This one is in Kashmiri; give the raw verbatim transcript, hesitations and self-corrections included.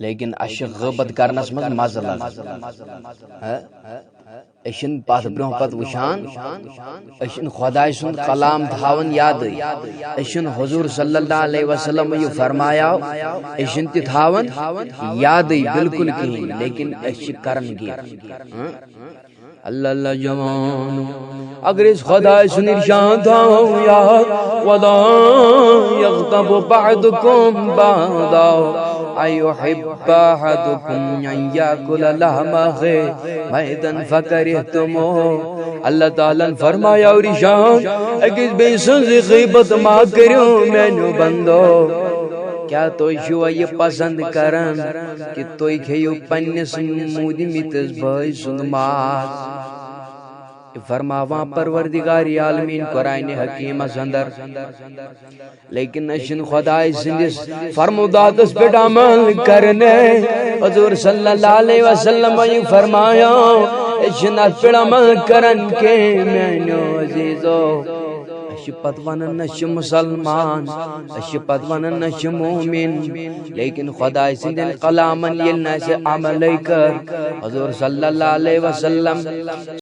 لیکن اَسہِ چھِ غٲبت کرنس منٛز مزٕ لگان۔ ہہ؟ أسۍ چھِنہٕ پتھ برونٛہہ پتہٕ وٕچھان، أسۍ چھِنہٕ خۄداے سُنٛد کلام تھاوان یادٕے، أسۍ چھِنہٕ حضور صلی اللہ علیہ وسلم یہِ فرمایاو، أسۍ چھِنہٕ تہِ تھاوان یادٕے بالکل کِہیٖنۍ، لیکن أسۍ چھِ کران کینٛہہ۔ ہہ؟ اللہ اللہ جوان، اگر أسۍ خۄداے سُنٛد ارشاد تھاوو یاد، ولا یغتب بعضکم بعضا، ایحب احدکم ان یاکل لحم اخیہ میتا فکرہتموہ۔ اللہ تعالیٰ ہن فرمایا ارشاد، أکِس بیٚیہِ سٕنٛز غیبت ما کٔرِو میانیو بندو۔ کیٛاہ تُہۍ چھِوا یہِ پسند کران کہِ تُہۍ کھیٚیِو پننِس مودمٕتِس بٲے سُنٛد ماز؟ یہِ فرماوان پروردگار عالمین قرآن حکیمس اندر۔ لیکن أسۍ چھِنہٕ خۄداے سٕنٛدِس فرموداتس پٮ۪ٹھ عمل کرنے۔ حضور صلی اللہ علیہ وسلم یہِ فرمایا، أسۍ چھِنہٕ اتھ پٮ۪ٹھ عمل کران کینٛہہ میانیو عزیزو۔ أسۍ چھِ پتہٕ ونان، نہ چھِ مسلمان، أسۍ چھِ پتہٕ ونان، نہ چھِ مومن، لیکن خۄداے سٕنٛدٮ۪ن کلامن ییٚلہِ نہٕ اَسہِ عملٕے کٔر، حضور صلی اللہ علیہ وسلم